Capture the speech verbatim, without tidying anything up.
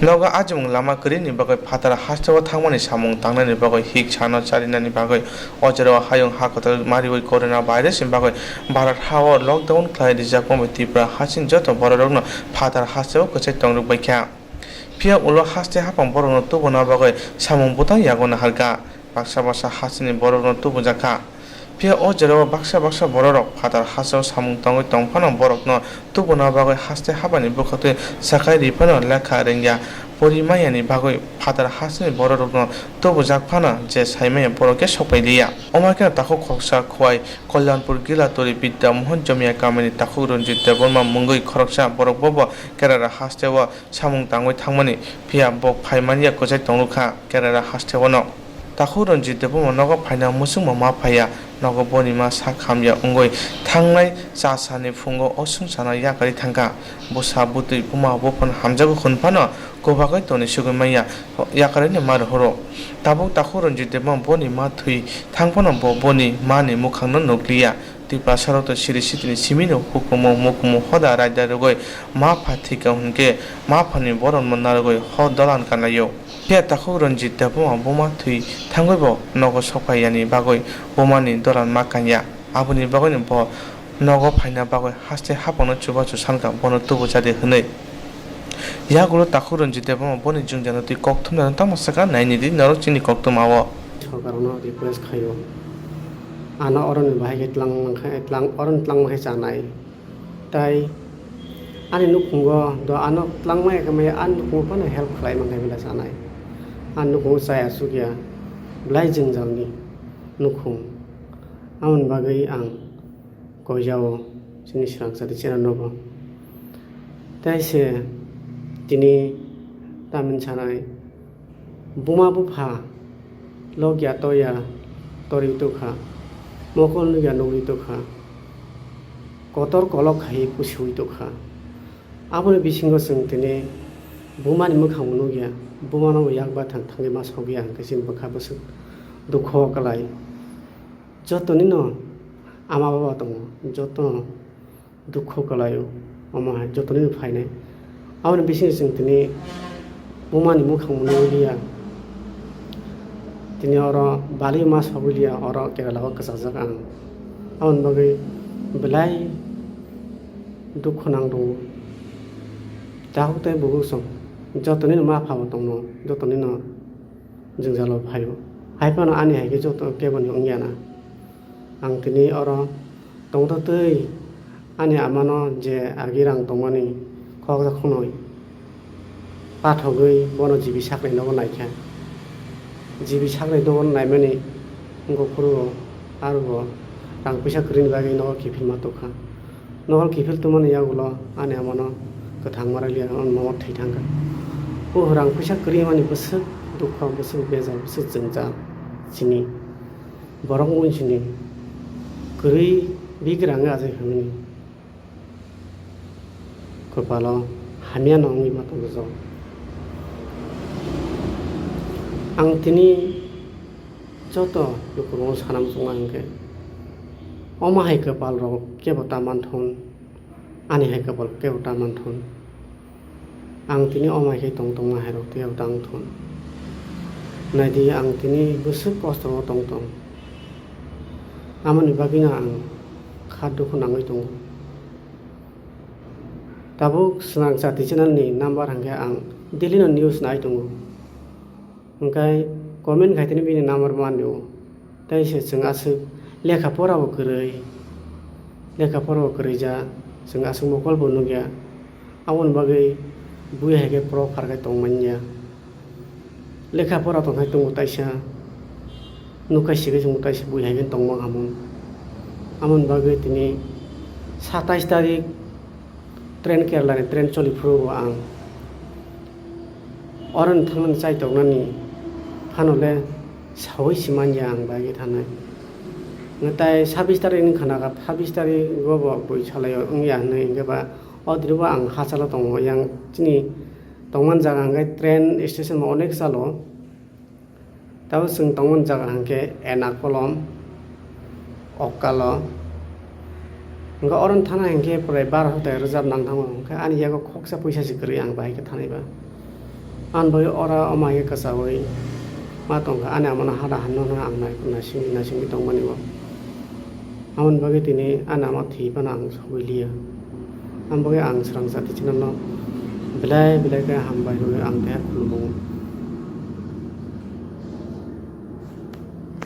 Nogo ajimung lama kwrwini bagwi phatar hasteo thangmani samung tangnani bagwi hik sano charinani bagwi o jerao hayung ha kwtal mariwi corona virus ni bagwi Bharat hao lockdown khlai rijakma bai Tripura hasteni joto bororokno phatar hasteo kwchai tongrwk baikha. Phiya ulo haste haphang borokno tubuna bagwi samung bwtang yago naharkha. Baksa baksa hasteni borokno tubujakha. Phiya o jerao baksa baksa bororok phatar hasteo samung tangwi tongphano borokno tubuna bagwi haste haphangni bwkhaktwi sakai riphano lekha rwngya, pori mayani bagwi phatar hasteni bororokno tubujak phano je saimaya borok khe sokpai liya. Omo kheno takhuk khoroksa Khowai Kalyanpur Gilaturi Bidya Mohan Jamia kamini takhuk Ranjit Debbarma mungwi khoroksa borok bobo Kerala hasteo samung tangwi thangmani, phiya bo phai manya kwchai tongrwkha Kerala hasteo no. Takhuk Ranjit Debbarma nogo phaina muchungma ma phaiya, nogo boni ma sak hamya wngwi thangnai chasani phungo o swngcharno yakarwi thangkha. Bwsa bwtwi buma buphano hamjago hwnphano kwbagwi toni sugwi manya, yakarwino ma rohoro. Tabuk takhuk Ranjit Debbarma boni ma thwi thangphano bo boni mani mukhangno nukliya. Tiprasarok to siri sitini simino hukumu mukumu hoda raida rwgwi ma pha thwikha hwnkhe ma phani boronma narwgwi hor dolan kanlaio. Phiya takhuk Ranjit Debbarma buma thwi thangwibo nogo sokphai yani bagwi bumani dolan ma kanya. Aboni bagwino bo nogo phaina bagwi haste haphangno chubachu sankha bono tubujadi hwnwi. Yagulo takhuk Ranjit Debbarma boni jwngjano twi kok thumnano tamo sakha nainidi norok chini koktwmao. Sorkarno request khaio. Ano oroni bahai khe tlang mankha, tlang, oroni tlang mankhe chanai. Tai ani nukhungo do ano tlang maya khe maya ani nukhungo phano help khlai mankha bela chanai. Ani nukhungo chaya chukya belai jwngjalni nukhung. Amoni bagwi ang koijao chini swrang chati chera nogo. Tai se tini tamin sanai buma bupha logya toya torwi tokha, mokol nugya nugwi tokha, kotor kolok khai pusiwi tokha. Aboni bisingo chwng tini bumani mwkhangbo nugya, bumano bo yak bathang thangwi ma sogya hwnkhe chini bwkha bwswk dukho kwlai. Jotonino ama baba tongo, jotono dukhu kwlaio, omo hai jotonino phainai. Aboni bisingo chwng tini bumani mukhang nugwi liya, tini oro bali ma sogwi liya, oro Kerala o kwchajak ang. Aboni bagwi belai dukhu nang tongo. Takhuk tei bukhuk chwng jotonino ma phabo tongno, jotonino jwngjalo phaio. Hai phano ani hai khe joto keboni wngya na. Ang tini oro tongtwtwi ani amano je agi rang tongmani khoksa khwnwi pathogwi bono G B sakni nogo naikha. G B sakni nogo naimani wngkha phuru o aro bo rang puisa kwrwini bagwi nogo kiphilma tongkha. Nogo kiphil tongmani yagulo ani amano kwthang ma rwliya, ani mama thwi thangkha. O rang puisa kwrwi mani bwswk dukho, bwswk bejal, bwswk jwngjal chini borok wng chini kwrwi bigrang wngwi achai phaimani kwpalo hamya no wngwi ma tongo. Ang tini joto lukurokno sana muchungo hwnkhe, omo hai kwpal rok kebo ta manthun, ani hai kwpal kebo ta manthun. Ang tini omo hai khe tong tongma hai rok tei tang thun. Naidi, ang tini bwswk kosto o tong tong. Amoni bagwino ang kha dukhu nangwi tongo. Tabuk Swrang Chati channel ni number hwnkhe ang daily no news nai tongo. Hwnkhe comment khai tini bini number mani o. Tei se chwng aswk lekha pora bo kwrwi, lekha pora bo kwrwi ja, chwng aswk mokol bo nukya. Aboni bagwi bui hai khe pro phar khe tong manya. Lekha pora tong hai tongo taisa, nukhai sigwi chwng taisa bui hai khe tong mang hamung. Aboni bagwi tini satais tarik train, Kerala ni train choli phuru bo ang oro ni thangmani chai tongnani phano le saui si manya ang bai khe thanai. Nw tai sabis tarik ni khana kha, sabis tarik o bo bui salai o wngya hinwi hwnkhe ba o dini bo ang hachalo tongo yang chini tongmani jaga hwnkhe train station bo onek salo. Tabuk chwng tongmani jaga hwnkhe Ernakulam, Okkalo. Hwnkhe oro thana hwnkhe prai baro hotai rwjap nang thango. Hwnkhe ani yago khoksa puisa se kwrwi ang bahai khe thanai ba. Ang bai ora oma ye kwchawi ma tongkha, ani amano hada hamno hwnwi ang nai-, naising-, naisingwi tongmani bo. Aboni bagwi tini ani ama thwi phano ang sogwi liya. Aboni bagwi ang swrang jati chini no belai belai khe hambai rwui ang tei khulumung.